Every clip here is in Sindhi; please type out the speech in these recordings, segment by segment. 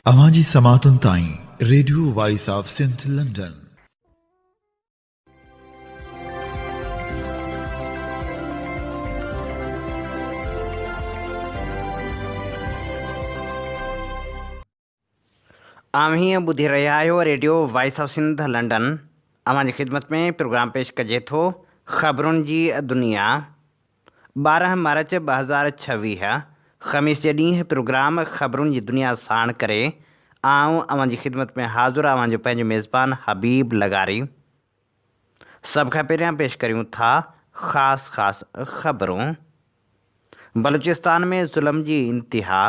اوهان جي سماعتن تائين radio voice of Sindh London. اوهين ٻڌي رهيا آهيو radio voice of Sindh London. اوهان جي خدمت ۾ پروگرام پيش ڪجي ٿو خبرن جي دنيا. 12 مارچ 2026 خميس جي ڏينهن پروگرام خبرن جي دنيا ساڻ ڪري آئون اوهان جي خدمت ۾ حاضر اوهان جو پنهنجو ميزبان حبيب لغاري. سڀ کان پهريان پيش ڪريون ٿا خاص خاص خبرون. بلوچستان ۾ ظلم جي انتها،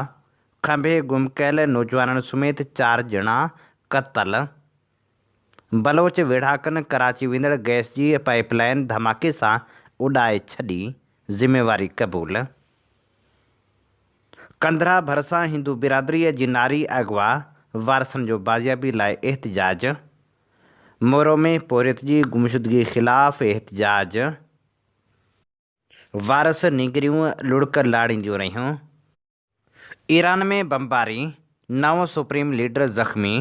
کنڀي گم ڪيل نوجوانن سميت چار ڄڻا قتل. بلوچ ويڙهاڪن ڪراچي ويندڙ گئس جي پائيپ لائين ڌماڪي سان اڏائي ڇڏي، ذميواري قبول. ڪنڌرا ڀرسان هندو برادريء جي ناري اغوا، وارثن جو بازيابي لاء احتجاج. مورو ۾ پورهيت جي گمشدگي خلاف احتجاج. وارث نينگريون لڙڪ لاڙينديون رهيون. ايران ۾ بمباري، نو سپريم ليڊر زخمي،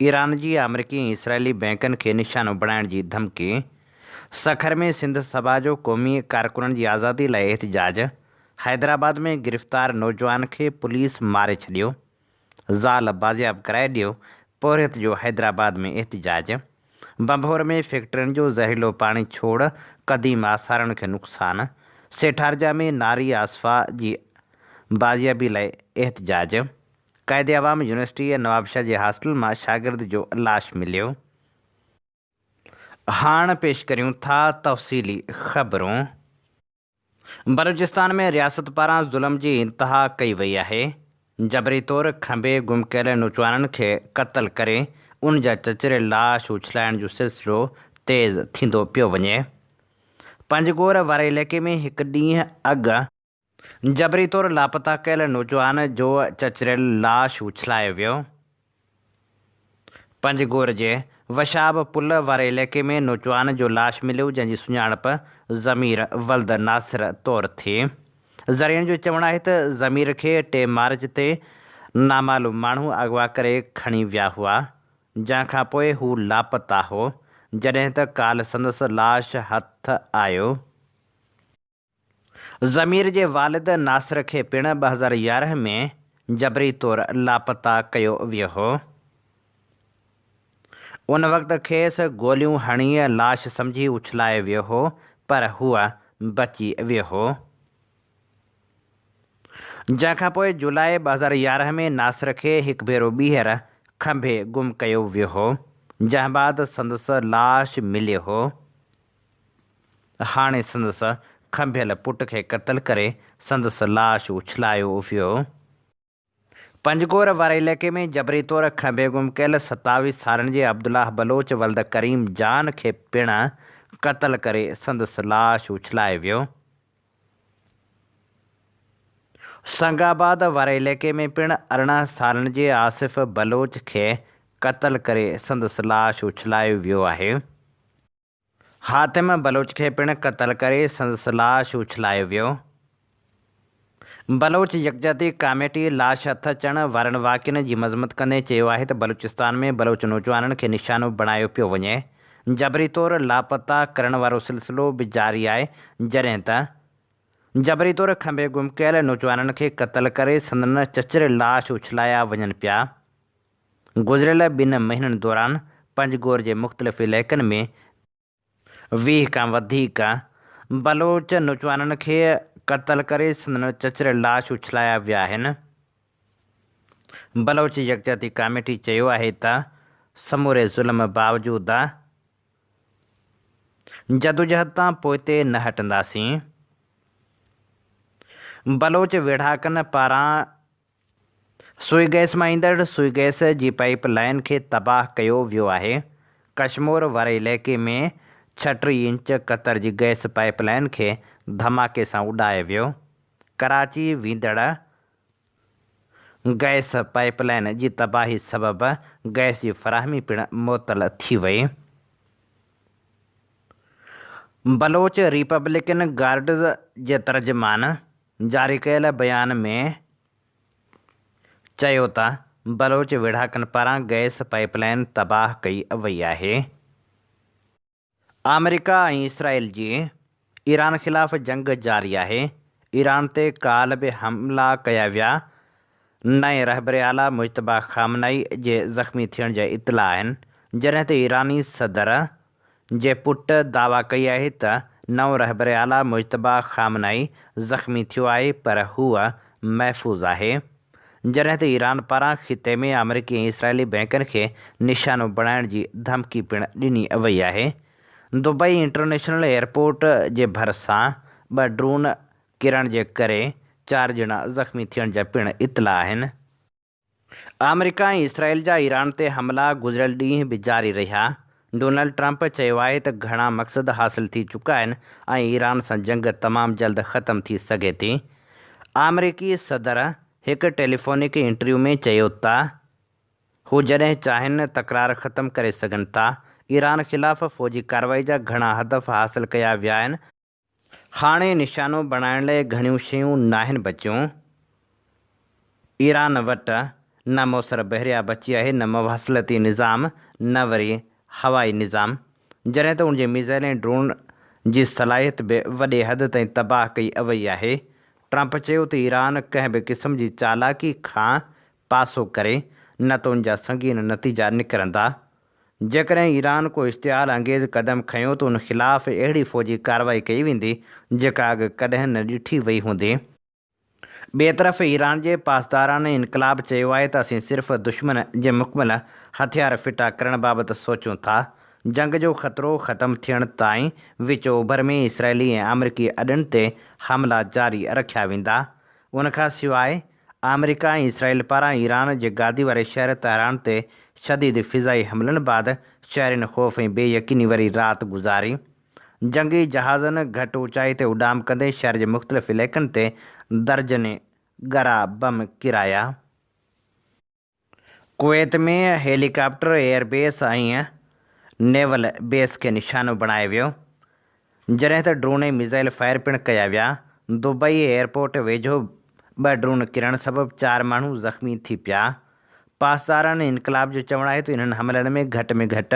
ايران جي آمريڪي ۽ اسرائيلي بئنڪن کي نشانو بڻائڻ جي ڌمڪي، سکر ۾ سنڌ سڀا جو قومي ڪارڪنن جي آزادي لاء احتجاج، حيدرآباد ۾ گرفتار نوجوان کي پوليس ماري ڇڏيو، زال بازياب ڪرائي ڏيو، پورهيت جو حيدرآباد ۾ احتجاج، ڀنڀور ۾ فيڪٽرين جو زهريلو پاڻي ڇوڙ، قديم آثارن کي نقصان، سيٺارجا ۾ ناري آصفه جي بازيابي لاء احتجاج، قائد عوام يونيورسٽي نوابشاهه جي هاسٽل مان شاگرد جو لاش مليو. هاڻ پيش ڪريون ٿا تفصيلي خبرون. بلوچستان ۾ رياست پاران ظلم جي انتها ڪئي وئي آهي، جبري طور کنڀي گم ڪيل نوجوانن کي قتل ڪري ان جا چچريل لاش اڇلائڻ جو سلسلو تيز ٿيندو پيو وڃي. پنجگور واري علائقي ۾ هڪ ڏينهن اڳ جبري طور لاپتا ڪيل نوجوان جو چچريل لاش اڇلايو ويو. پنجگور جي وشاب پل واري علائقي ۾ نوجوان جو لاش مليو جنهن جي سڃاڻپ ضمير ولد ناصر طور ٿي. ذريعن جو چوڻ آهي ته ضمير کي 3 مارچ تي نامعلوم ماڻهو اغوا ڪري کڻي ويا هئا جنهن کانپوء هو لاپتا هو جڏهن ته ڪالهه سندس لاش هٿ آيو. ضمير جي والد ناصر کي پڻ 2011 ۾ جبري طور لاپتا ڪيو ويو هو. ان وقت کيس گوليون هڻي لاش سمجهي اڇلايو ويو هو پر هو بچي ويو هو. جنهن کان پوء جولاء 2011 ۾ ناصر کي هڪ ڀيرو ٻيهر کنڀي گم ڪيو ويو هو، جنهن بعد سندس لاش مليو هو. هاڻي سندس کنڀيل پٽ کي قتل ڪري سندس لاش اڇلايو ويو. پنجگور واري علائقي ۾ جبري طور کنڀي گم ڪيل 27 سالن جي عبدالله بلوچ ولد ڪريم جان کي پڻ قتل ڪري سندس لاش اڇلايو ويو. سنگ آباد واري علائقي ۾ پڻ 18 سالن جي آصف بلوچ کي قتل ڪري سندس لاش اڇلايو ويو آهي. حاتم بلوچ کي پڻ قتل ڪري سندس لاش اڇلايو ويو. بلوچ يڪجهتي ڪاميٽي لاش هٿ اچڻ وارن واقعن جي مذمت ڪندي چيو آهي ته بلوچستان ۾ بلوچ نوجوانن کي نشانو بڻايو پيو وڃي، جبري طور لاپتا ڪرڻ وارو سلسلو به جاري آهي، جڏهن ته جبري طور کنڀي گم ڪيل نوجوانن کي قتل ڪري سندن چچريل لاش اڇلايا وڃن پيا. گذريل ٻن مهينن دوران پنجگور جي مختلف علائقن ۾ 20 کان وڌيڪ بلوچ نوجوانن کي قتل ڪري سندن چچريل لاش اڇلايا ويا آهن. بلوچ يڪجهتي ڪاميٽي چيو آهي ته سموري ظلم باوجود جدوجهد تان پوئتي نه هٽنداسين. بلوچ ويڙهاڪن پاران سوئي گئس مان ايندڙ سوئي گئس جي پائيپ لائين کي تباهه ڪيو ويو آهي. ڪشمور واري علائقي ۾ 36 انچ قطر جي گئس پائيپ لائين کي ڌماڪي سان اڏايو ويو. ڪراچي ويندڙ گئس پائيپ لائين جي تباهي سبب گئس جي فراهمي پڻ معطل ٿي وئي. بلوچ ريپبلڪن گارڊز جي ترجمان جاري ڪيل بيان ۾ چيو ته بلوچ ويڙهاڪن پاران گئس پائيپ لائين تباهه ڪئي وئي آهي. آمريڪا ۽ اسرائيل جي ايران خلاف جنگ جاري آهي، ايران تي ڪالهه به حملا ڪيا ويا، نئين رهبر اعليٰ مجتبيٰ خامنائي جي زخمي ٿيڻ جا اطلاع آهن، جڏهن ته ايراني صدر جي پٽ دعويٰ ڪئي آهي ته نئون رهبر اعليٰ مجتبيٰ خامنائي زخمي ٿيو آهي پر هو محفوظ آهي. جڏهن ته ايران پاران خطي ۾ آمريڪي ۽ اسرائيلي بئنڪن کي نشانو بڻائڻ جي ڌمڪي پڻ ڏني وئي آهي. دبئي انٽرنيشنل ايئرپورٽ جي ڀرسان ٻه ڊرون ڪرڻ جي ڪري چار ڄڻا زخمي ٿيڻ جا پڻ اطلاع آهن. آمريڪا ۽ اسرائيل جا ايران تي حملا گذريل ڏينهن به جاري رهيا. ڊونلڊ ٽرمپ چيو آهي ته گهڻا مقصد حاصل ٿي چڪا آهن ۽ ايران سان جنگ تمام جلد ختم ٿي سگهي ٿي. آمريڪي صدر هڪ ٽيليفونڪ انٽرويو ۾ چيو ته هو جڏهن چاهين تڪرار ختم ڪري سگهن ٿا. ايران خلاف فوجي ڪارروائي جا گهڻا هدف حاصل ڪيا ويا آهن. هاڻي نشانو بڻائڻ لاء گهڻيون شيون ناهن بچيون. ايران وٽ نه موثر بحريه بچي آهي، نه مواصلاتي نظام، نه وري هوائي نظام. جڏهن ته ان جي ميزائل ۽ ڊرون جي صلاحيت به وڏي حد تائين تباهه ڪئي وئي آهي. ٽرمپ چيو ته ايران ڪنهن به قسم جي چالاڪي کان پاسو ڪري، نه ته ان جا سنگين نتيجا نڪرندا. جيڪڏهن ايران ڪو اشتعال انگيز قدم کنيو ته ان خلاف اهڙي فوجي ڪارروائي ڪئي ويندي، جيڪا اڳ ڪڏهن نه ڏٺي وئي هوندي. ٻئي طرف ايران جي پاسداران انقلاب چيو آهي ته اسين صرف دشمن جي مڪمل هٿيار ڦٽا ڪرڻ بابت سوچيون ٿا. جنگ جو خطرو ختم ٿيڻ تائين وچ اوڀر ۾ اسرائيلي ۽ آمريڪي اڏن تي حملا جاري رکيا ويندا. ان کان سواء آمريڪا ۽ اسرائيل پاران ايران جي گادي واري شهر تهران تي شديد فضائي حملن بعد شهرين خوف ۽ بي يقيني وري رات گذاري. جنگي جهازن گهٽ اوچائي تي اڏام ڪندي شهر جي مختلف علائقن تي درجنين ڳرا بم ڪيرايا. Kuwait ۾ helicopter airbase ۽ naval base کي نشانو بڻايو ويو، جڏهن ته ڊرون ۽ ميزائل فائر پڻ ڪيا ويا. دبئي ايئرپورٽ ويجهو ٻه ڊرون ڪرڻ سبب چار ماڻهو زخمي ٿي پيا. پاسداران انقلاب جو چوڻ آهي ته انهن حملن ۾ گهٽ ۾ گهٽ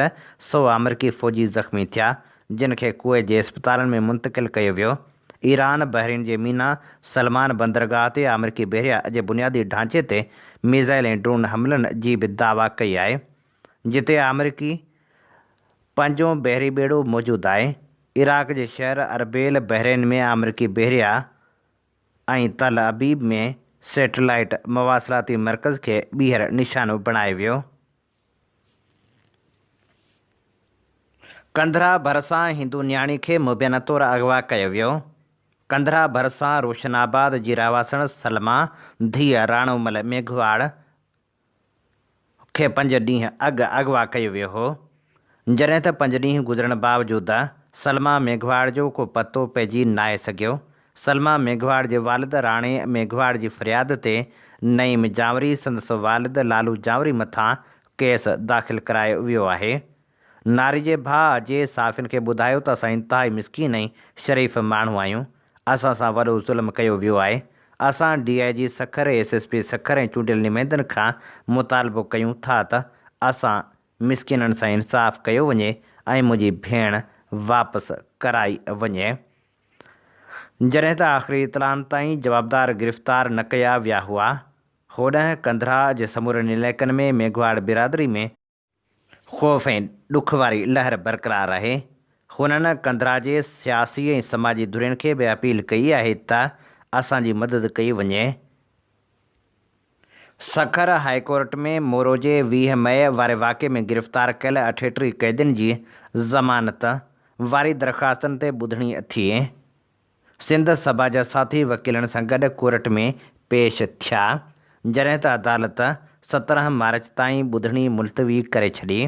سئو آمريڪي فوجي زخمي ٿيا، جن کي ڪويت جي اسپتالن ۾ منتقل ڪيو ويو. ايران بحرين جي مينا سلمان بندرگاهه تي آمريڪي بحريه جي بنيادي ڍانچي تي ميزائل ۽ ڊرون حملن جي به دعويٰ ڪئي آهي، جتي آمريڪي پنجون بحري ٻيڙو موجود آهي. عراق جي شهر اربيل، بحرين ۾ آمريڪي بحريه ۽ تل ابيب ۾ سيٽلائيٽ مواصلاتي مرڪز کي ٻيهر نشانو بڻايو ويو. ڪنڌرا ڀرسان هندو نياڻي کي مبينا طور اغوا ڪيو ويو. ڪنڌرا ڀرسان روشن آباد جي رهواسڻ سلما ڌيء راڻومل ميگهواڙ کي پنج ڏينهن اڳ اغوا ڪيو ويو هو. جڏهن ته پنج ڏينهن گذرڻ باوجود سلما ميگهواڙ جو ڪو پتو پئجي ناهي سگهيو. سلما ميگهواڙ جي والد راڻي ميگهواڙ جي فرياد تي نعيم جانوري سندس والد لالو جانوري مٿان ڪيس داخل ڪرايو ويو آهي. ناري جي ڀاء جي صحافين کي ٻڌايو ته اسان انتهائي مسڪين ۽ شريف ماڻهو آهيون، اسان سان وڏو ظلم ڪيو ويو آهي، اسان D I G Sukkur, S S P Sukkur ۽ چونڊيل نمائندن کان مطالبو ڪيون ٿا ته اسان مسڪينن سان انصاف ڪيو وڃي ۽ منهنجي ڀيڻ واپس ڪرائي وڃي. جڏهن ته آخري اطلاعن تائين جوابدار گرفتار نه ڪيا ويا هئا. هوڏانهن ڪنڌرا جي سمورن علائقن ۾ ميگهواڙ برادري ۾ خوف ۽ ڏک واري لهر برقرار آهي. هنن ڪنڌرا جي سياسي ۽ سماجي ڌرين کي به اپيل ڪئي آهي ته اسان جي مدد ڪئي وڃي. سکر هاء ڪورٽ ۾ مورو جي 20 مئي واري واقعي ۾ گرفتار ڪيل 38 قيدين جي ضمانت واري درخواستن تي ٻڌڻي ٿي. سنڌ سڀا جا ساٿي وڪيلن سان گڏ ڪورٽ ۾ پيش ٿيا، جڏهن ته عدالت 17 مارچ تائين ٻڌڻي ملتوي ڪري ڇڏي.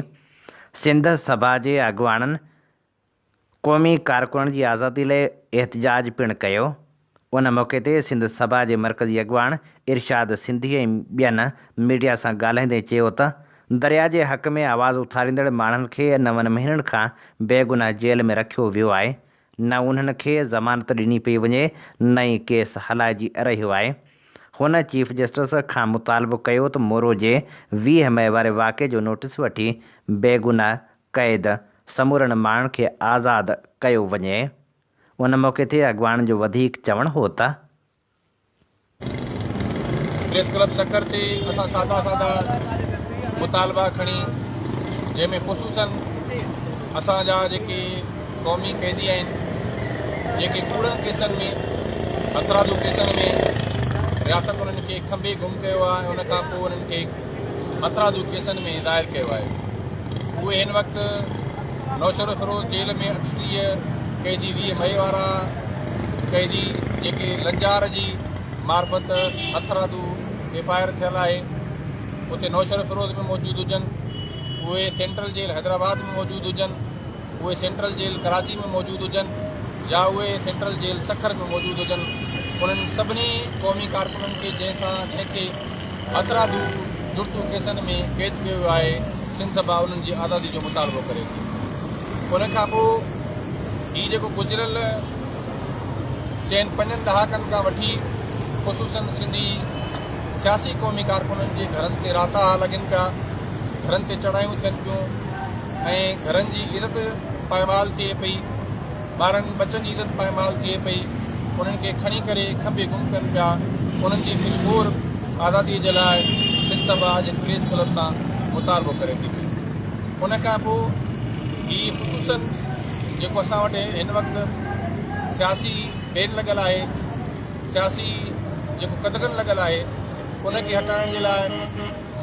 سنڌ سڀا جي اڳواڻن قومي ڪارڪنن جي آزادي لاء احتجاج پڻ ڪيو. ان موقعي تي سنڌ سڀا جي مرڪزي اڳواڻ ارشاد سنڌي ۽ ٻين ميڊيا سان ڳالهائيندي چيو ته دريا جي حق ۾ آواز اٿاريندڙ ماڻهن کي نون مهينن کان بيگناهه جيل ۾ رکيو ويو آهي، نه انهن کي ضمانت ڏني پئي وڃي نه ئي ڪيس هلائجي رهيو آهي. هن چيف جسٽس کان مطالبو ڪيو ته مورو جي 20 مئي واري واقعي جو نوٽيس وٺي بيگناهه قيد سمورن ماڻهن کي آزاد ڪيو وڃي. ان موقعي تي اڳواڻن جو وڌيڪ چوڻ هو ته. پريس ڪلب سکر تي اسان سادا سادا مطالبا کڻي جنهن ۾ خصوصن اسان جا جيڪي قومي قيدي آهن جيڪي ڪوڙن ڪيسن ۾ هٿرادو ڪيسن ۾ رياست انهن کي کنڀي گم ڪيو آهي ۽ ان کان پوء انهن کي هٿرادو ڪيسن ۾ دائر ڪيو آهي اهي هن وقت نوشهروفيروز جيل ۾ 38 قيدي 20 مئي وارا قيدي جيڪي لنجار جي معرفت هٿرادو ايف I R ٿيل آهي اتي نوشهروفيروز ۾ موجود هجن، اهي سينٽرل جيل حيدرآباد ۾ موجود هجن، اهي سينٽرل جيل ڪراچي ۾ موجود هجن يا اهي سينٽرل جيل سکر ۾ موجود هجن انهن سڀني قومي ڪارڪنن کي جنهن سان جنهن کي هٿرادو جڙتو ڪيسن ۾ قيد ڪيو ويو آهي سنڌ سڀا انهن جي آزادي جو مطالبو ڪري ٿي. ان کان پوء هي جيڪو گذريل چئن پنجن ڏهاڪن کان وٺي خصوصاً سنڌي سياسي قومي ڪارڪنن جي گهرن تي راتاها لڳن پيا، گهرن تي چڙهايون ٿين پيون ۽ گهرن جي عزت پائمال ٿئي پئي، ٻارن ٻچن جي عزت پائمال ٿئي پئي، انهن کي کڻي ڪري کنڀي گم ڪن پيا، انهن جي في الفور آزادي جي لاء سنڌ سڀا اڄ پريس ڪلب تان مطالبو ڪري ٿي پئي. ان کان پوء هي خصوصاً جيڪو اسان وٽ هن وقت سياسي بين لڳل آهي، سياسي جيڪو قدغن لڳل آهي، ان کي هٽائڻ جي لاء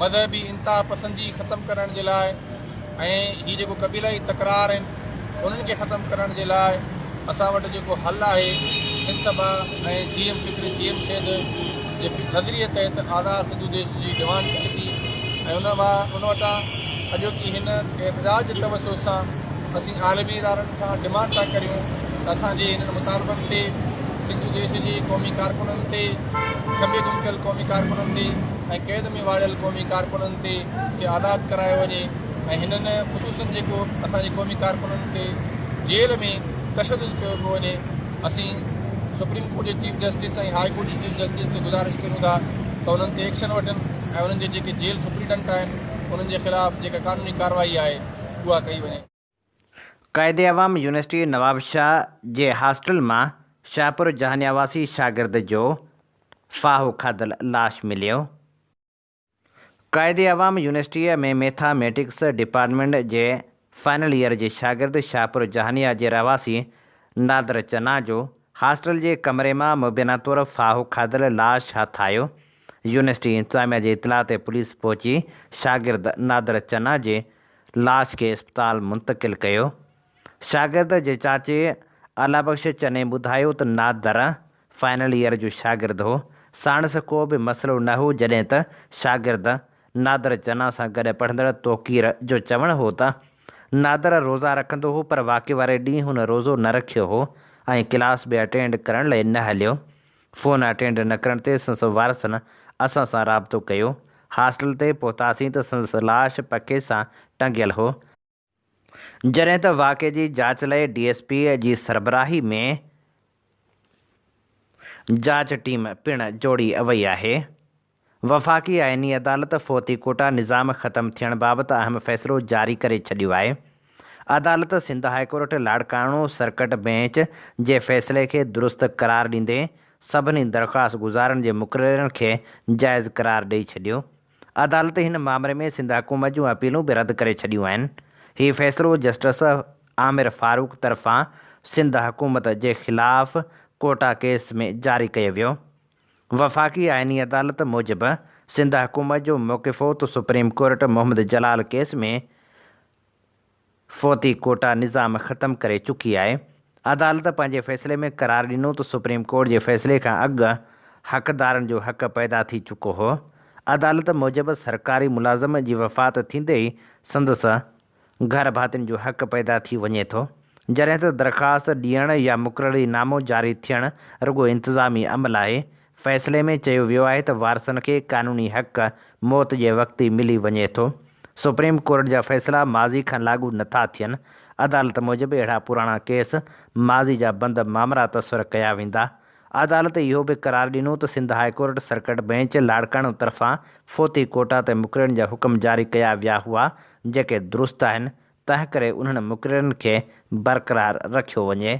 مذهبي انتها پسندي ختم ڪرڻ جي لاء ۽ هي جيڪو قبيلائي تڪرار آهن انهن کي ختم ڪرڻ جي لاء اسان وٽ جيڪو حل آهي سنڌ سڀا ۽ جي ايم فڪر جي ايم سيد جي نظريي تحت آزاد سنڌو ديش جي ڊمانڊ ٿئي ٿي ۽ ان ان وٽان اڄوڪي هن احتجاج جي توسط سان اسين عالمي ادارن کان ڊمانڊ ٿا ڪريون ته اسان جي هنن مطالبن تي سنڌو ديش جي قومي ڪارڪنن تي کنڀي گم ڪيل قومي ڪارڪنن تي ۽ قيد ۾ واڙيل قومي ڪارڪنن تي کي آزاد ڪرايو وڃي ۽ هنن خصوصن جيڪو اسان جي قومي ڪارڪنن تي جيل ۾ تشدد ڪيو پيو وڃي اسين سپريم ڪورٽ جي چيف جسٽس ۽ هاء ڪورٽ جي چيف جسٽس کي گذارش ڪريون ٿا ته انهن تي ايڪشن وٺن ۽ انهن جي جيڪي جيل سپريڊنٽ آهن انهن جي خلاف جيڪا قانوني ڪارروائي آهي اها ڪئي وڃي. قائد عوام يونيورسٽي نوابشاهه جي هاسٽل مان شاهپور جهانيا واسي شاگرد جو ڦاهو کاڌل لاش مليو. قائد عوام يونيورسٽيء ۾ ميٿا ميٽڪس ڊپارٽمينٽ جي فائنل ايئر جي شاگرد شاهپور جهانيا جي رهواسي نادر چنا جو هاسٽل جي ڪمري مان مبينا طور ڦاهو کاڌل لاش هٿ آيو. يونيورسٽي انتظاميا جي اطلاع تي پوليس پهچي شاگرد نادر چنا جي لاش کي اسپتال منتقل ڪيو. شاگرد جي چاچي الله بخش چني ٻڌايو ته نادر فائنل ايئر جو شاگرد هو، ساڻس ڪو به مسئلو نه هو جڏهن ته شاگرد نادر چنا سان گڏ پڙهندڙ توقير جو چوڻ هو ته نادر روزا رکندو هو پر واقعي واري ڏينهن هن روزو نه رکيو هو ۽ ڪلاس به اٽينڊ ڪرڻ لئي نه هليو. فون اٽينڊ نه ڪرڻ تي سندس وارثن اسان سان رابطو ڪيو. هاسٽل تي پهتاسين ته سندس لاش پکي سان ٽنگيل هو. جڏهن ته واقعي جي جاچ لاء ڊي ايس پي جي سربراهي ۾ جاچ ٽيم پڻ جوڙي وئي آهي. وفاقي آئيني عدالت فوتي ڪوٽا نظام ختم ٿيڻ بابت اهم فيصلو جاري ڪري ڇڏيو آهي. عدالت Sindh high court Larkana circuit bench جي فيصلي کي درست قرار ڏيندي سڀني درخواست گذارن جي مقررين کي جائز قرار ڏئي ڇڏيو. عدالت هن مامري ۾ سنڌ حڪومت جون اپيلون به رد ڪري ڇڏيون آهن. هي فيصلو جسٽس عامر فاروق طرفان سنڌ حڪومت جي خلاف ڪوٽا ڪيس ۾ جاري ڪيو ويو. وفاقي آئيني عدالت موجب سنڌ حڪومت جو موقف هو ته supreme court Muhammad Jalal case ۾ فوتي ڪوٽا نظام ختم ڪري چڪي آهي. عدالت پنهنجي فيصلي ۾ قرار ڏنو ته سپريم ڪورٽ جي فيصلي کان اڳ حقدارن جو حق پيدا ٿي چڪو هو. عدالت موجب سرڪاري ملازم جي وفات ٿيندي ئي سندس گهر ڀاتين جو حق پيدا ٿي وڃي ٿو. جڏهن ته درخواست ڏيڻ يا مقرري نامو جاري ٿيڻ رڳو انتظامي عمل آهي. فيصلي ۾ چيو ويو آهي ته وارثن کي قانوني حق موت جي وقت ئي ملي وڃي ٿو. سپريم ڪورٽ جا فيصلا ماضي کان لاڳو نٿا ٿين. عدالت موجب اهڙا پراڻا ڪيس ماضي جا بند مامرا تصور ڪيا ويندا. عدالت اهو به قرار ڏنو ته Sindh high court circuit bench Larkana طرفان فوتي ڪوٽا تي مقررين جا حڪم جاري ڪيا ويا هئا جيڪي درست آهن تنهنڪري انهن مقررين کي برقرار رکيو وڃي.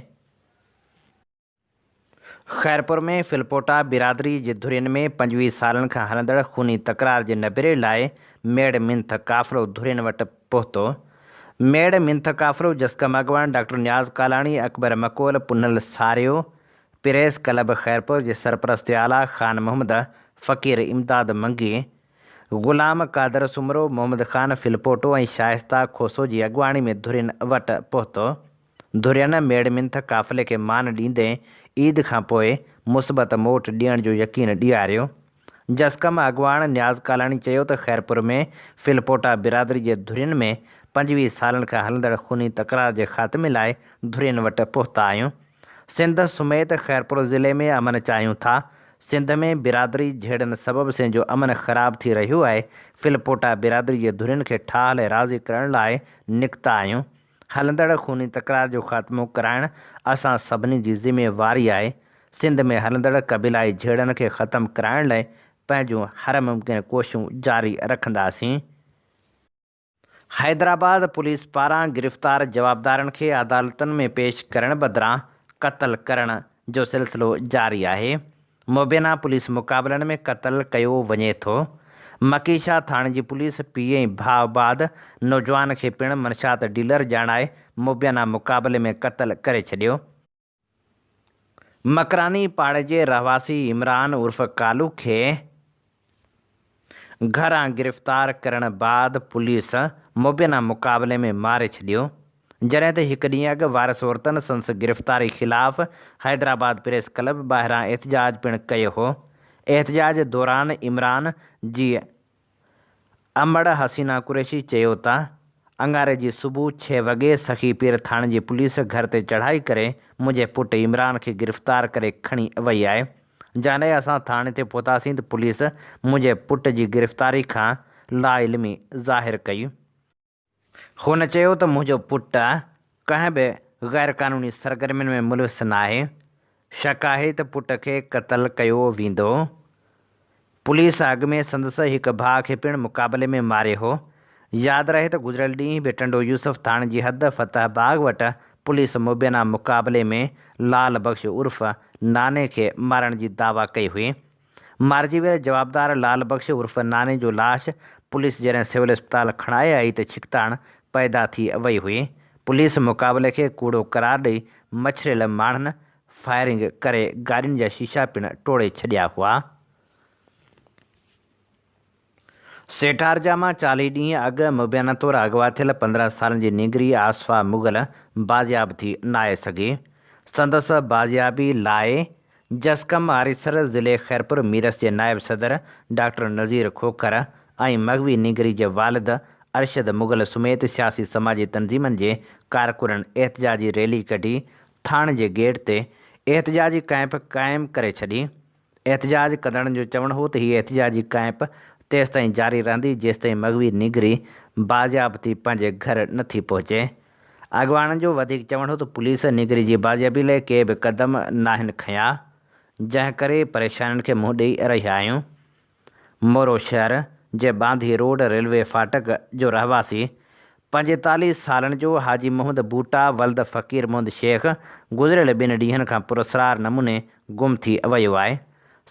خيرپور ۾ ڦلپوٽا برادري جي ڌرين ۾ 25 سالن کان هلندڙ خوني تڪرار جي نبيري لاء ميڙ منٿ قافلو ڌرين وٽ پهتو. ميڙ منٿ قافلو جسقم اڳواڻ ڊاڪٽر نياز ڪالاڻي، اڪبر مڪول، پنهل ساريو، پريس ڪلب خيرپور جي سرپرست اعليٰ خان محمد، فقير امداد منگي، غلام قادر سومرو، محمد خان ڦلپوٽو ۽ شائسته کوسو جي اڳواڻي ۾ ڌرين وٽ پهتو. ڌرين ميڙ منٿ قافلي کي مان ڏيندي عيد کانپوء مثبت موٽ ڏيڻ جو يقين ڏياريو. جسقم اڳواڻ نياز ڪالاڻي چيو ته خيرپور ۾ ڦلپوٽا برادري جي ڌرين ۾ 25 سالن کان هلندڙ خوني تڪرار جي خاتمي لاء ڌرين وٽ پهتا آهيون. سنڌ سميت خيرپور ضلعي ۾ امن چاهيون ٿا. سنڌ ۾ برادري جهيڙن سبب سنڌ جو امن خراب ٿي رهيو آهي، ڦلپوٽا برادري جي ڌرين کي ٺاهه لاء راضي ڪرڻ لاء نڪتا آهيون. هلندڙ خوني تڪرار جو خاتمو ڪرائڻ اسان سڀني جي ذميواري آهي، سنڌ ۾ هلندڙ قبيلائي جهيڙن کي ختم ڪرائڻ لاء پنهنجون هر ممڪن ڪوششون جاري رکنداسين. حيدرآباد پوليس پاران گرفتار جوابدارن کي عدالتن ۾ پيش ڪرڻ بدران قتل ڪرڻ جو سلسلو جاري آهي، مبينا پوليس مقابلن ۾ قتل ڪيو وڃي ٿو. مڪي شاهه ٿاڻي جي پوليس پيء ۽ ڀاء بعد نوجوان کي پڻ منشيات ڊيلر ڄاڻائي مبينا مقابلي ۾ قتل ڪري ڇڏيو. مڪراني پاڙي جي رهواسي عمران عرف ڪالو کي گهران گرفتار ڪرڻ بعد پوليس مبينا مقابلي ۾ ماري ڇڏيو، جڏهن ته هڪ ڏينهن اڳ وارث عورتن سندس گرفتاري خلاف حيدرآباد پريس ڪلب ٻاهران احتجاج پڻ ڪيو هو، احتجاج دوران عمران جي امڙ حسينا قريشي چيو ته اڱاري جي صبح ڇهه وڳي سخي پير ٿاڻي جي پوليس گهر تي چڙهائي ڪري منهنجي پٽ عمران کي گرفتار ڪري کڻي وئي آهي. جڏهن اسان ٿاڻي تي پهتاسين ته پوليس منهنجي پٽ جي گرفتاري کان لاعلمي ظاهر ڪئي. هن چيو ته منهنجو پٽ ڪنهن به غيرقانوني سرگرمين ۾ ملوث ناهي، شڪ آهي ته پٽ کي قتل ڪيو ويندو. پوليس اڳ ۾ سندس هڪ ڀاء کي پڻ مقابلي ۾ ماريو هو. ياد رهي ته گذريل ڏينهن به ٽنڊو يوسف ٿاڻي جي حد فتح باغ وٽ پوليس مبينا مقابلي ۾ لال بخش عرف ناني کي مارڻ جي دعويٰ ڪئي هئي. مارجي ويل جوابدار لال بخش عرف ناني جو لاش پوليس جڏهن سول اسپتال کڻائي آئي ته ڇڪتاڻ پيدا ٿي وئي هئي. پوليس مقابلي کي ڪوڙو قرار ڏئي مڇريل ماڻهن فائرنگ ڪري گاڏين جا شيشا پڻ ٽوڙي ڇڏيا هئا. سيٺارجا مان 40 ڏينهن اڳ مبينا طور اغوا ٿيل 15 سالن جي نينگري آصفه مغل بازياب ٿي ناهي سگهي. سندس بازيابي لاء جسقم آريسر ضلعي خيرپور ميرس جي نائب صدر ڊاڪٽر نذير کوکر ۽ مغوي نينگري جي والد ارشد مغل سميت سياسي سماجي تنظيمن جي ڪارڪنن احتجاجي ريلي ڪڍي ٿاڻي جي گيٽ تي احتجاجي ڪئمپ قائم ڪري ڇڏي. احتجاج ڪندڙن جو چوڻ هو ته هي احتجاجي ڪئمپ تيستائين جاري رهندي جيستائين مغوي نينگري بازياب ٿي پنهنجي گهر نه ٿي پهچي. اڳواڻن جو وڌيڪ چوڻ هو ته پوليس نينگري جي بازيابي لاء ڪي به قدم ناهن کنيا جنهن ڪري پريشانين کي منهن ڏئي رهيا آهيون. مورو شهر جي ٻانڌي روڊ ريلوي ڦاٽڪ جو رهواسي 45 سالن جو حاجي محمد بوٽا ولد فقير محمد شيخ گذريل ٻن ڏينهن کان پراسرار نموني گم ٿي ويو آهي.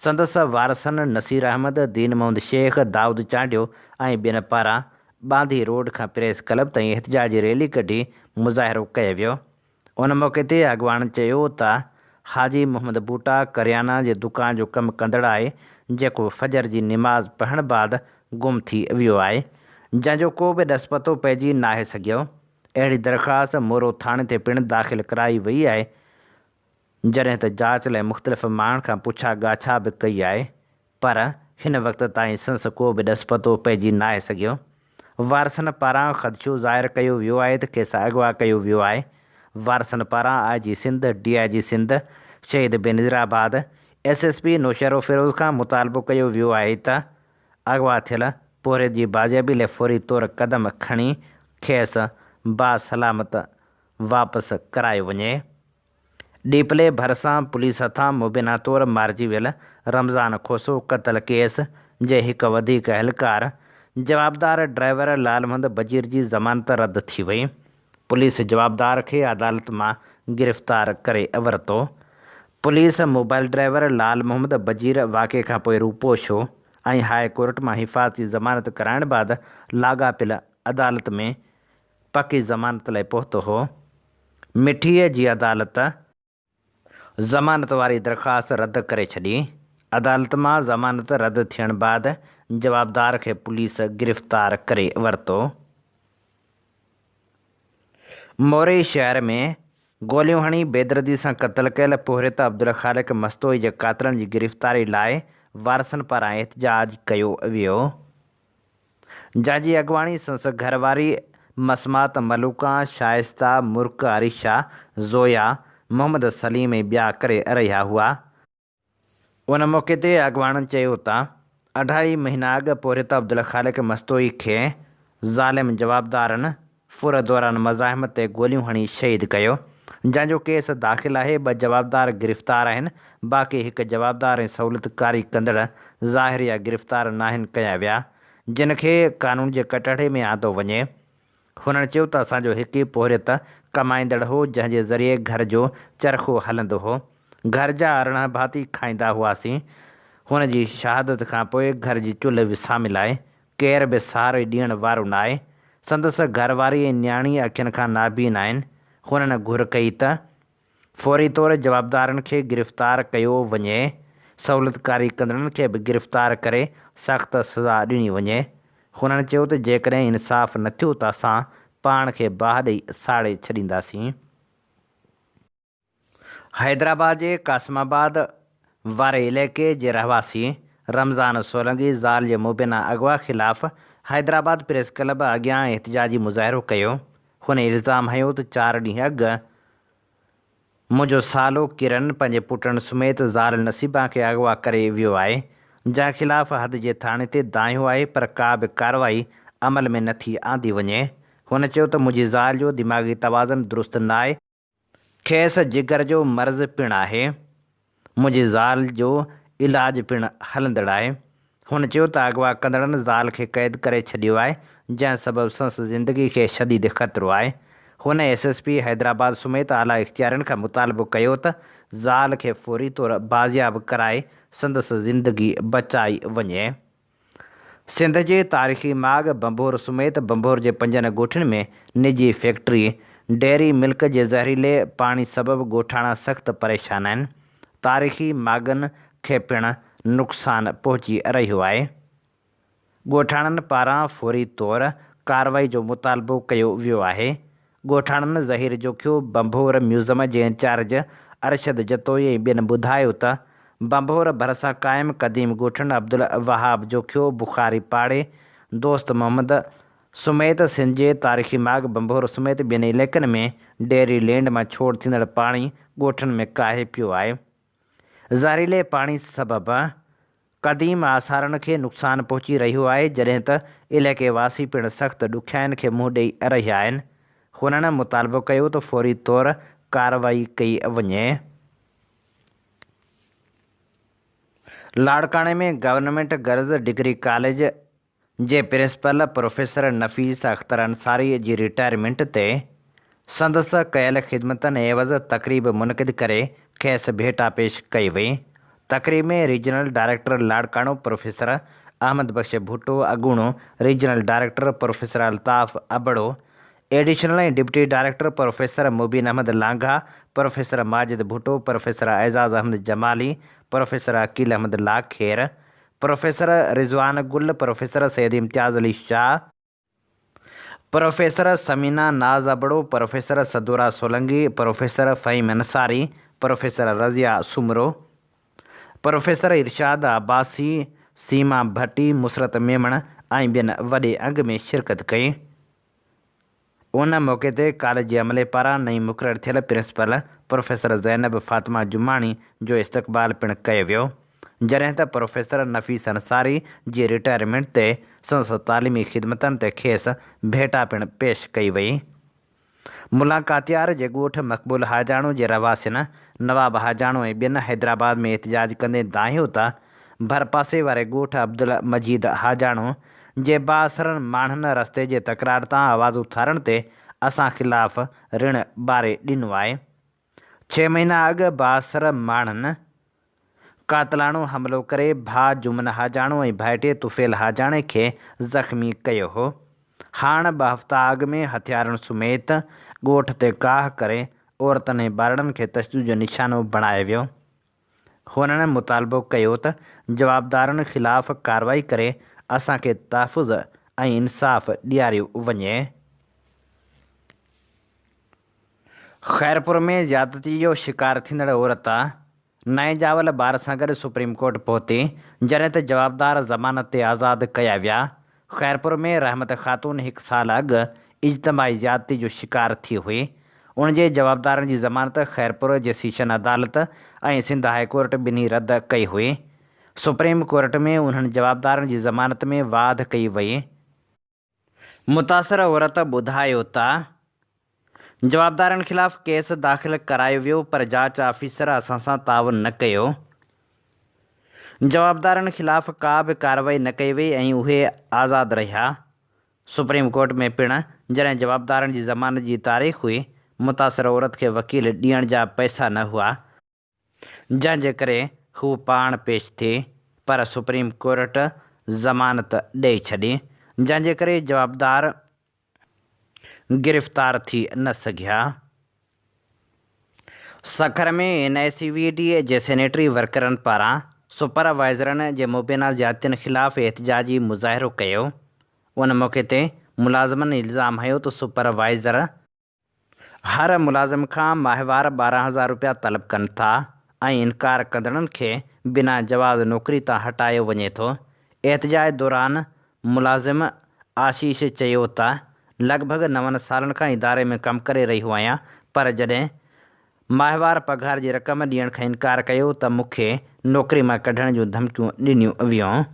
سندس وارثن نصير احمد، دين محمد شيخ، دائود چانڊيو ۽ ٻين پاران ٻانڌي روڊ کان پريس ڪلب تائين احتجاجي ريلي ڪڍي مظاهرو ڪيو ويو. ان موقعي تي اڳواڻن چيو ته حاجي محمد بوٽا ڪريانا جي دڪان جو ڪم ڪندڙ آهي جيڪو فجر جي نماز پڙهڻ بعد گم ٿي ويو آهي جنهن جو ڪو به ڏس پتو پئجي ناهي سگهيو اهڙي درخواست مورو ٿاڻي تي پڻ داخل ڪرائي وئي آهي جڏهن ته جاچ لاء مختلف ماڻهن کان پڇا ڳاڇا به ڪئي آهي پر هن وقت تائين سندس ڪو به ڏس پتو پئجي ناهي سگهيو. وارثن پاران خدشو ظاهر ڪيو ويو آهي ته کيس اغوا ڪيو ويو آهي. وارثن پاران I G Sindh, D I G Sindh, Shaheed Benazirabad, S S P Naushahro Feroze کان مطالبو ڪيو ويو آهي ته اغوا ٿيل پورهيت جي بازيابي لاء فوري طور قدم کڻي کيس باسلامت واپس ڪرايو وڃي. ڏيپلي ڀرسان پوليس هٿان مبينا طور مارجي ويل رمضان کوسو قتل ڪيس جي هڪ وڌيڪ اهلڪار جوابدار ڊرائيور لعل محمد بجير جي ضمانت رد ٿي وئي. پوليس جوابدار کي عدالت مان گرفتار ڪري ورتو. Police mobile driver Lal Muhammad Bajeer واقعي کانپوء روپوش هو ۽ هاء ڪورٽ مان حفاظتي ضمانت ڪرائڻ بعد لاڳاپيل عدالت ۾ پڪي ضمانت لاء پهتو هو. مٺيء جي عدالت ضمانت واري درخواست رد ڪري ڇڏي. عدالت مان ضمانت رد ٿيڻ بعد جوابدار کي پوليس گرفتار ڪري ورتو. موري شهر ۾ گوليون هڻي بيدردي سان قتل ڪيل پورهيت عبدالخالق مستوئي جي قاتلن جي گرفتاري لاء وارثن پاران احتجاج ڪيو ويو. جنهن جي اڳواڻي سندس گهر واري مسمات ملوڪان، شائسته، مرڪ، عريشا، زويا، محمد سليم ۽ ٻيا ڪري رهيا هئا. ان موقعي تي اڳواڻن چيو ته اڍائي مهينا اڳ پورهيت عبدالخالق مستوئي کي ظالم جوابدارن ڦر دوران مزاحمت تي گوليون هڻي شهيد ڪيو، جنهن جو ڪيس داخل آهي، ٻه جوابدار گرفتار آهن، باقي هڪ جوابدار ۽ سهولتڪاري ڪندڙ ظاهر يا گرفتار ناهن ڪيا ويا، جن کي قانون جي ڪٽهڙي ۾ آندو وڃي. هنن چيو ته اسان جو هڪ ئي پورهيت ڪمائيندڙ هو، جنهن جي ذريعي گهر جو چرخو هلندو هو، گهر جا 18 ڀاتي کائيندا هئاسين، هن جي شهادت کانپوء گهر جي چلهه وساميل آهي، ڪير به سهاري ڏيڻ وارو ناهي. سندس گهر واري ۽ نياڻي اکين کان نابين آهن. هنن گهر ڪئي ته فوري طور جوابدارن کي گرفتار ڪيو وڃي، سهولتڪاري ڪندڙن کي به گرفتار ڪري سخت سزا ڏني وڃي. هنن چيو ته جيڪڏهن انصاف نه ٿيو ته اسان پاڻ کي باهه ڏئي ساڙي ڇڏينداسين. حيدرآباد جي قاسم آباد واري علائقي جي رهواسي رمضان سولنگي زال جي مبينا اغوا خلاف حيدرآباد پريس ڪلب اڳيان احتجاجي مظاهرو ڪيو. هن الزام هنيو ته چار ڏينهن اڳ منهنجو سالو ڪرن پنهنجي پٽن سميت زال نصيبان کي اغوا ڪري ويو آهي، جنهن خلاف حد جي ٿاڻي تي دانهيو آهي پر ڪا به ڪارروائي عمل ۾ نٿي آندي وڃي. هن چيو ته منهنجي زال جو دماغي توازن درست ناهي، کيس جگر جو مرض پڻ آهي. منهنجي زال جو علاج پڻ هلندڙ آهي. هن چيو ته اغوا ڪندڙن زال کي قيد ڪري ڇڏيو آهي، جنهن سبب سندس زندگي کي شديد خطرو آهي. هن ايس ايس پي حيدرآباد سميت اعليٰ اختيارين کان مطالبو ڪيو ته زال کي فوري طور بازياب ڪرائي سندس زندگي بچائي وڃي. سنڌ جي تاريخي ماڳ ڀنڀور سميت ڀنڀور جي پنجن ڳوٺن ۾ نجي فيڪٽري ڊيري ملڪ جي زهريلي پاڻي سبب ڳوٺاڻا سخت پريشان آهن، تاريخي ماڳن کي پڻ نقصان پهچي رهيو آهي. ڳوٺاڻن پاران فوري طور ڪارروائي جو مطالبو ڪيو ويو آهي. ڳوٺاڻن ظهير جوکيو، ڀنڀور ميوزم جي انچارج ارشد جتوئي ۽ ٻين ٻڌايو ته ڀنڀور ڀرسان قائم قديم ڳوٺن عبدالوهاب جوکيو، بخاري پاڙي، دوست محمد سميت سنڌ جي تاريخي ماڳ ڀنڀور سميت ٻين علائقن ۾ ڊيري لينڊ مان ڇوڙ ٿيندڙ پاڻي ڳوٺن ۾ ڪاهي پيو آهي. زهريلي پاڻي سبب قديم آثارن کي نقصان پهچي رهيو آهي، جڏهن ته علائقي واسي پڻ سخت ڏکيائين کي منهن ڏئي رهيا آهن. هنن مطالبو ڪيو ته فوري طور ڪارروائي ڪئي وڃي. لاڙڪاڻي ۾ گورنمينٽ گرلز ڊگري ڪاليج جي پرنسپل پروفيسر نفيس اختر انصاري جي رٽائرمينٽ تي سندس ڪيل خدمتن عيوض تقريب منعقد ڪري کيس ڀيٽا پيش ڪئي وئي. تقريب ۾ regional director Larkana professor Ahmed Bakhsh Bhutto, اڳوڻو regional director professor Altaf Abro, additional ۽ deputy director professor Mubeen Ahmed Langah, professor Majid Bhutto, professor Aizaz Ahmed Jamali, professor Aqeel Ahmed Lakhair, professor Rizwan Gul, professor Syed Imtiaz Ali Shah, professor Samina Naz Abro, professor Sadoora Solangi, professor Faheem Ansari, professor Razia Soomro, professor Irshad Abbasi, Seema Bhatti, Musarrat Memon ۽ ٻين وڏي انگ ۾ شرڪت ڪئي. ان موقعي تي ڪاليج جي عملي پاران نئين مقرر ٿيل پرنسپل پروفيسر زينب فاطمه جماڻي جو استقبال پڻ ڪيو ويو، جڏهن ته پروفيسر نفيس انصاري جي رٽائرمينٽ تي سندس تعليمي خدمتن تي کيس ڀيٽا پڻ پيش ڪئي وئي. ملان ڪاتيار جي ڳوٺ مقبول حاجاڻو جي رهواسين نواب حاجاڻو ۽ ٻين حيدرآباد ۾ احتجاج ڪندي دانهيو ته ڀرپاسي واري ڳوٺ عبدالمجيد حاجاڻو جي بااثرن ماڻهن رستي جي تڪرار تان آواز اٿارڻ تي اسان خلاف رڻ ٻاري ڏنو آهي. ڇهه مهينا اڳ بااثر ماڻهن قاتلاڻو حملو ڪري ڀاء جمن حاجاڻو ۽ ڀائٽي طفيل حاجاڻي کي زخمي ڪيو هو. هاڻ ٻه هفتا اڳ ۾ هٿيارن سميت ڳوٺ تي ڪاهه ڪري عورتن ۽ ٻارڙن کي تشدد جو نشانو بڻايو ويو. هنن مطالبو ڪيو ته جوابدارن خلاف ڪارروائي ڪري اسان کي تحفظ ۽ انصاف ڏياريو وڃي. خيرپور ۾ زيادتي جو شڪار ٿيندڙ عورت نئين ڄاول ٻار سان گڏ سپريم ڪورٽ پهتي، جڏهن ته جوابدار ضمانت تي آزاد ڪيا ويا. خيرپور ۾ رحمت خاتون هڪ سال اڳ اجتماعي زيادتي جو شڪار ٿي هئي. ان جي جوابدارن جي ضمانت خيرپور جي سيشن عدالت ۽ سنڌ هاء ڪورٽ ٻنهي رد ڪئي هئي. سپريم ڪورٽ ۾ انهن جوابدارن جي ضمانت ۾ واڌ ڪئي وئي. متاثر عورت ٻڌايو ته جوابدارن خلاف ڪيس داخل ڪرايو ويو پر جاچ آفيسر اسان سان تعاون نه ڪيو، جوابدارن خلاف ڪا به ڪارروائي نه ڪئي وئي ۽ اهي آزاد رهيا. سپريم ڪورٽ ۾ پڻ جڏهن جوابدارن جي ضمانت جي تاريخ هئي، متاثر عورت کي وڪيل ڏيڻ جا پئسا نه هئا، جنهن جي ڪري هو پاڻ پيش ٿي پر سپريم ڪورٽ ضمانت ڏئي ڇڏي، جنهن جي ڪري جوابدار گرفتار ٿي نه سگهيا. Sukkur ۾ N I C V D جي سينيٽري ورڪرن پاران سپروائيزرن جي مبينا زيادتين خلاف احتجاجي مظاهرو ڪيو. ان موقعي تي ملازمن الزام هنيو ته سپروائيزر هر ملازم کان ماهوار 12 هزار رپيا طلب ڪن ٿا ۽ انڪار ڪندڙن کي بنا جواز نوڪري تان هٽايو وڃي ٿو. احتجاج دوران ملازم آشيش چيو ته لڳ ڀڳ نون سالن کان اداري ۾ ڪم ڪري رهيو آهيان پر جڏهن ماهوار پگهار جي رقم ڏيڻ کان انڪار ڪيو ته مون کي نوڪري مان ڪڍڻ جون ڌمڪيون ڏنيون ويون.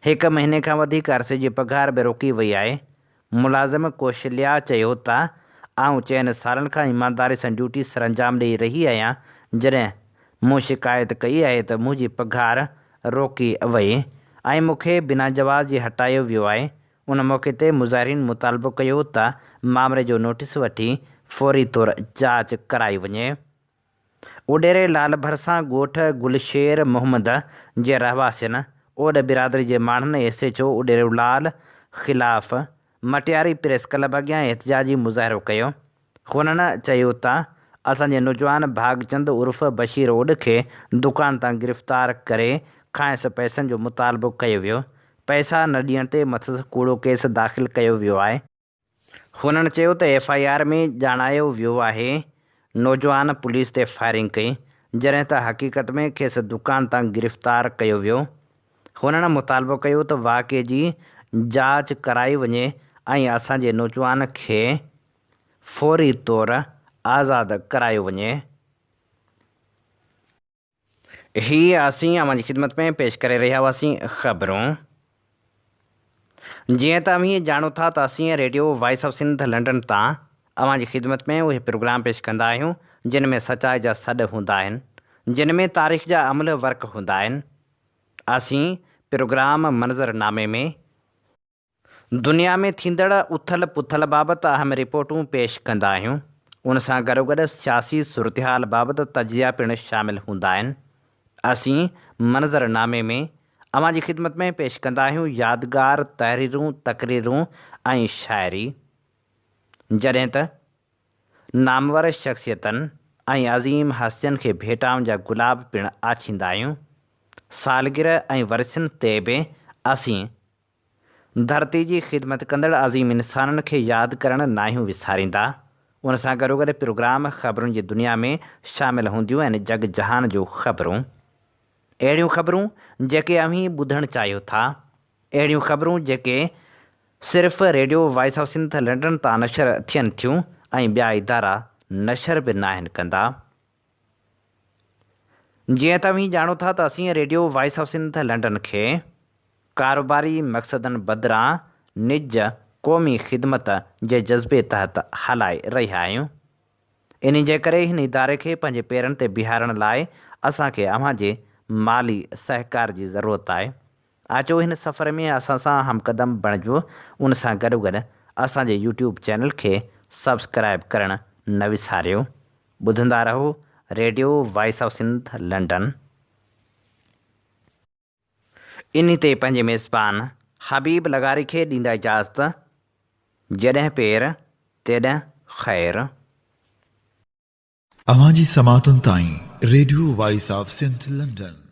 هڪ مهيني کان وڌيڪ عرصي جي پگهار به روڪي وئي آهي. ملازم ڪوشليا چيو ته آئون چئن سالن کان ايمانداري سان ڊيوٽي سرانجام ڏئي رهي آهيان، جڏهن مون شڪايت ڪئي آهي ته منهنجي پگهار روڪي وئي ۽ مون کي بنا جواز جي هٽايو ويو آهي. ان موقعي تي مظاهرين مطالبو ڪيو ته مامري جو نوٽيس وٺي فوري طور جاچ ڪرائي وڃي. اڏيري لال ڀرسان ڳوٺ گلشير محمد جي رهواسين اوڏ برادري جي ماڻهن ايس ايڇ او اڏيرو لال خلاف مٽياري پريس ڪلب اڳيان احتجاجي مظاهرو ڪيو. هنن چيو ته اسان جي نوجوان ڀاڳچند عرف بشير اوڏ کي دڪان تان گرفتار ڪري کانئس پئسن جو مطالبو ڪيو ويو، پئسا نه ڏيڻ تي مٿس ڪوڙو ڪيس داخل ڪيو ويو آهي. هنن چيو ته ايف I R ۾ ڄاڻايو ويو آهي نوجوان پوليس تي فائرنگ ڪئي جڏهن ته حقيقت ۾ کيس دڪان تان گرفتار ڪيو ويو. هنن مطالبو ڪيو ته واقعي جي جاچ ڪرائي وڃي ۽ اسان جي نوجوان کي فوري طور آزاد ڪرايو وڃي. هي اسين اوهان جي خدمت ۾ پيش ڪري رهيا هئاسين خبرون. جيئن ته اوهين ڄاڻو ٿا ته اسين radio voice of Sindh London تان اوهان جي خدمت ۾ اهي پروگرام پيش ڪندا آهيون جن ۾ سچائي جا سڏ هوندا آهن جن ۾ تاريخ جا املهه ورق هوندا آهن. اسين پروگرام منظر نامي ۾ دنيا ۾ ٿيندڙ اٿل پٿل بابت اهم رپورٽون پيش ڪندا آهيون، ان سان گڏوگڏ سياسي صورتحال بابت تجزيا پڻ شامل هوندا آهن. اسين منظر نامي ۾ اوهان جي خدمت ۾ پيش ڪندا آهيون يادگار تحريرون، تقريرون ۽ شاعري. جڏهن ته نامور شخصيتن ۽ عظيم هستين کي ڀيٽائن جا گلاب پڻ آڇيندا آهيون. سالگرهه ۽ ورسين تي به اسين ڌرتي جي خدمت ڪندڙ عظيم انسانن کي ياد ڪرڻ ناهيون وساريندا. ان سان گڏوگڏ پروگرام خبرن جي دنيا ۾ شامل هونديون آهن جڳ جهان جو خبرون. اهڙيون خبرون جيڪي اوهين ٻڌڻ چاهيو ٿا. اهڙيون خبرون جيڪي صرف radio voice of Sindh London تان نشر ٿين ٿيون ۽ ٻيا ادارا نشر به ناهن ڪندا. جيئن ته اوهين ڄاڻو ٿا ته اسين radio voice of Sindh London کي ڪاروباري مقصدن بدران نج قومي خدمت جي جذبي تحت هلائي رهيا آهيون. انهي جي ڪري هن اداري کي پنهنجي پيرن تي بيهارڻ لاء اسان کي اوهان جي مالي سهڪار جي ضرورت آهي. اچو هن سفر ۾ اسان سان هم قدم بڻجو ان سان گڏوگڏ اسان جي يوٽيوب چينل کي سبسڪرائب ڪرڻ نه وساريو. ٻڌندا رهو radio voice of Sindh London. انهي تي پنهنجي ميزبان حبيب لغاري کي ڏيندا اجازت، جڏهن پير تيڏهن خير. اوهان جي سماعتن تائين radio voice of Sindh London.